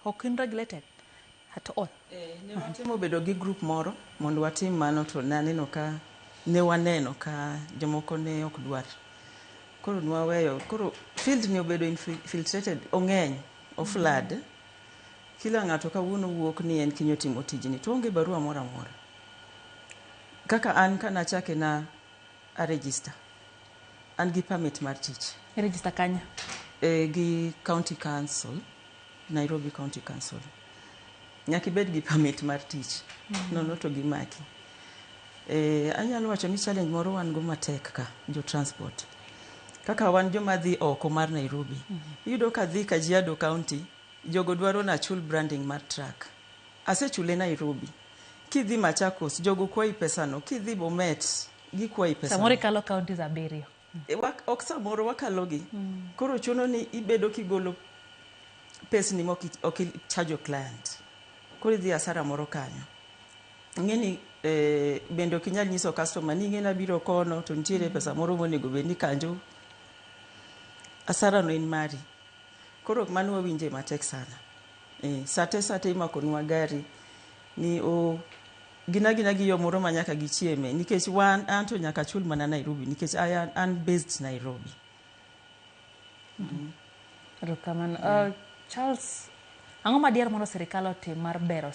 Ok in regulated at all. Ne watemo bedo gi group moro mondo watim mano, to naneno ka ne waneno ka jomoko ne ok dwar. Koro nwaweyo. Koro field ni obedo infiltrated, ong'eny, oflood. Kila ng'ato kawuono wuok ni en kinyo timo tijni to onge barua moro amora. Kaka an kanachake na a register. An gi permit mar tich. I register kanye? Gi county council, Nairobi County Council. Nyaka ibed gi permit mar tich. Nono to gimaki. Anyalo wacho ni challenge moro wan go matek ka jo transport. Kaka wan joma dhi oko mar Nairobi. Iyudo ka dhi Kajiado County, jogo dwaro nachul branding mar truck. Asechule Nairobi. Kidhi Machakos, jogo kwayi pesano. Kidhi Bomet, gikwayi pesano. Samoro ikalo counties abiriyo. Ok samoro wakalogi. Koro chuno ni ibedo kigolo pesni mok ok ichajo client. Koro idhi asara moro kanyo. Ing'eni bende ok inyal nyiso customer ni ing'e nabiro kono to nitiere pesa moro monego bed ni kanjo. Asara no en mari. Koro mano wawinje matek sana. Sate sate imakonwa gari ni o gina gina gi yo moro ma nyaka gichieme nikech wan an to nyaka achul mana Nairobi nikech an based Nairobi. Erokamano. Charles, ang'o ma diher mondo sirikal otim mar bero